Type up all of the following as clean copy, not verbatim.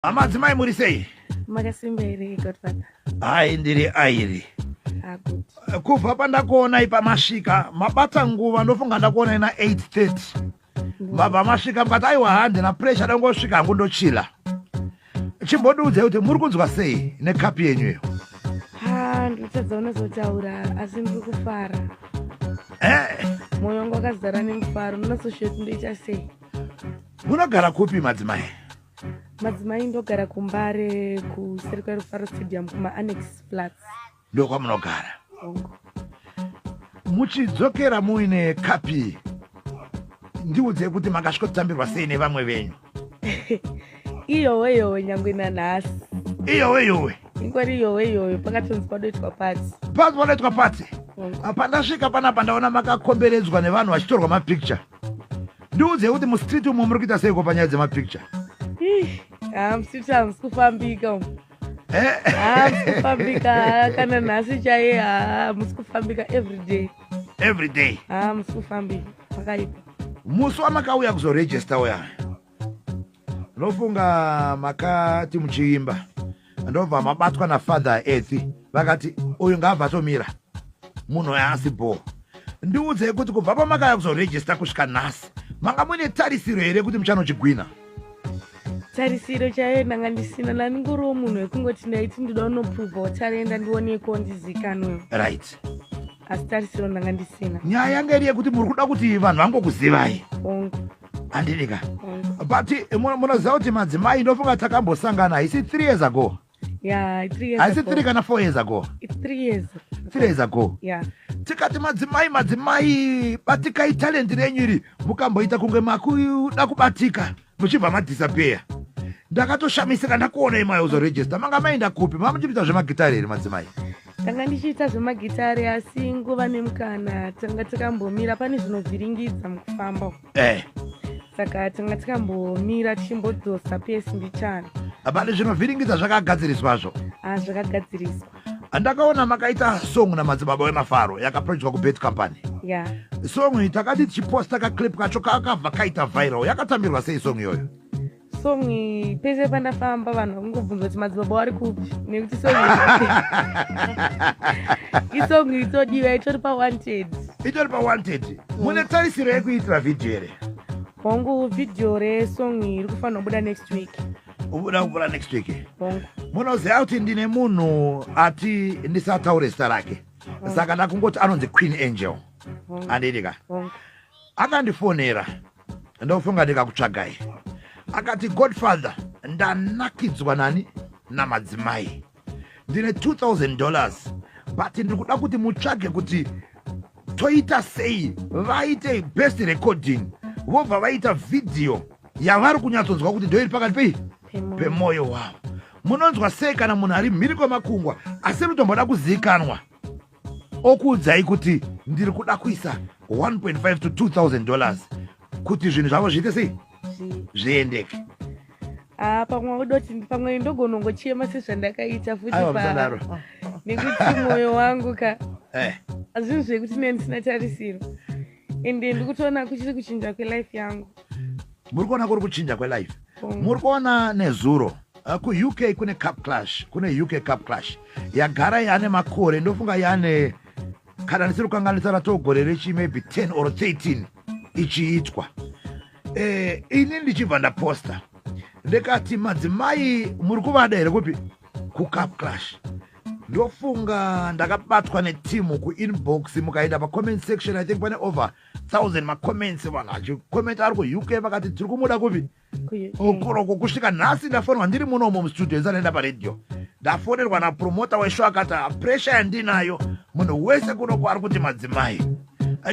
Madzimai, muri sei? Makasimba here, Godfather? Hai, ndiri airi. Ah, good. Kubva pandakuonai pamasvika, mabata nguva. Ndofunga ndakuonai na8:30, mabva masvika mukati, "Aiwa, handina pressure, dangosvika hangu, ndochila." Chimbondiudzai kuti muri kunzwa sei nekapi yenyu iyo? Ha, ndikutadza unozotaura, asi ndiri kufara. Mwoyo wangu wakazara nemufaro, ndinasoshuwa kuti ndoita sei. Munogara kupi, madzimai? Madzimai, ndogara kuMbare, kuseri kweRufaro Stadium, kumaAnnex Flats. Ndokwamunogara? Hongu. Muchidzokera muine kapi, ndiudzei kuti makasvikotambirwa sei nevamwe venyu? Iyowe yowe, nyangwe nanhasi. Iyowe yowe. Ingori iyowe yowe, pakatonzi padoitwa party. Panzi panoitwa party? Hongu. Pandasvika panapa ndaona makakomberedzwa nevanhu vachitorwa mapicture. Ndiudzei kuti mustreet umo muri kuita seiko panyaya dzemapicture? Ih, ha, mustreet hamusi kufambika umu. Eh? Hamusi kufambika, kana nhasi chaiye hamusi kufambika, everyday. Every day? Hamusi kufambika, pakaipa. Musi wamakauya kuzoregister uya, ndofunga makati muchiimba, ndobva mabatwa naFather Ethi, vakati uyu ngaabva atomira, munhu haasi bho. Ndiudzei kuti kubva pamakauya kuzoregister kusvika nhasi, manga muine tarisiro here kuti muchanochigwina? Tarisiro chaiyo ndanga ndisina. Ndandingoriwo munhu wekungoti ndaiti ndoda unopruvhawo tarenda, ndionekwo, ndizikanwewo. Asi tarisiro ndanga ndisina. Nyaya yanga iri yekuti muri kuda kuti vanhu vangokuzivai. Hongu. Handidika? Hongu. But munoziva kuti madzimai, ndofunga takambosangana, haisi 3 years ago? Ya, 3 years Haisi ago. 3 kana 4 years ago? It's 3 years. 3 years ago. Ya. Tikati, "Madzimai, madzimai, batikai talent renyu iri." Mukamboita kunge makuda kubatika, muchibva madisappear. Ndakatoshamisika ndakuonai mauzoregister. Manga maenda kupi? Mamuchipita zvemagitari here, madzimai? Tanga ndichiita zvemagitari, asi nguva nemukana tanga takambomira, pane zvinovhiringidza mukufamba. Saka tanga takambomira, tichimbodzosa pesi mbichana. Pane zvinovhiringidza, zvakagadziriswazvo? Ah, zvakagadziriswa. Ndakaona makaita song naMadzibaba Wemafaro, yakaprojectwa kuBet Company. Song iyi takati tichiposta kaclip kacho, kakabva kaita viral. Yakatambirwa sei song iyoyo? Song iyi, pese pandafamba vanhu vakungobvunza kuti madzibaba vari kupi, nekuti song isong itodiwa, itori pawanted. Itori pawanted. Mune tarisiro yekuitira vhidhiyo here? Hongu, vhidhiyo resong iyi iri kufanira kubuda next week. Ubuda kubuda next week? Hongu. Munoziva kuti ndine munhu ati ndisataure zita rake, saka ndakungoti anonzi Queen Angel. Hongu. Handidika? Hongu. Akandifonera, ndofunga ndikakutsvagai, akati, "Godfather, ndanakidzwa nani namadzimai. Ndine $2000, but ndiri kuda kuti mutsvage kuti toita sei vaite best recording, vobva vaita vhidhiyo yavari kunyatsonzwa kuti ndoiri pakati pei Pemwoyo. pemwoyo wavo." Munonzwa sei kana munhu ari mhiri kwemakungwa, asi rutomboda kuzivikanwa, okuudzai kuti ndiri kuda kuisa 1.5 to $2000 kuti zvinhu zvavo zviite sei, zviendeke? Ah, pamwe udoti pamwe ndogonongochema sezvandakaita futi. Aiwa, musadaro. Nekuti mwoyo wangu ka, zvinhu zvekuti ne ndisina tarisiro, ende ndikutoona kuchiri kuchinja kwelife yangu. Muri kuona kuri kuchinja kwelife? Hongu. Muri kuona nezuro, kuUK kune Cup Clash, kune UK Cup Clash yagara yane makore, ndofunga yane, kana ndisiri kukanganisa, ratogore rechi maybe 10 or 13 ichiitwa. Ini ndichibva ndaposta, ndikati, "Madzimai muri kuvada here kupi kuCup Clash?" Ndofunga ndakabatwa netimu kuinbox. Mukaenda pacomment section, I think pane over 1000 macomments, vanhu achikomenta ari kuUK, vakati tiri kumuda kupi? Okoroko. Kusvika nhasi ndafonerwa ndiri munomo mustudio, ndisati paredhiyo, ndafonerwa napromota weshow, akati, "Pressure yandinayo, munhu wese kunoko ari kuti madzimai."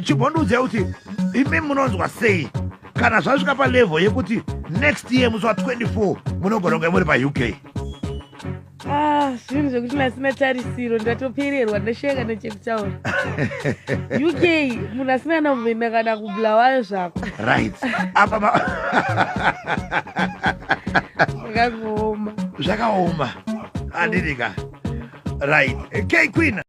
Chimbondiudzai kuti imi munonzwa sei kana zvasvika palevel yekuti next year musi wa24 munogona kunge muri paUK? Ah, zvinhu zvekuti ndasina tarisiro, ndatopererwa, ndashaya kana chekutaura. UK, munhu asina kana kumboenda kana kuBulawayo zvako. Right, apa Zvakaoma. Zvakaoma, handirika? Right, K Queen.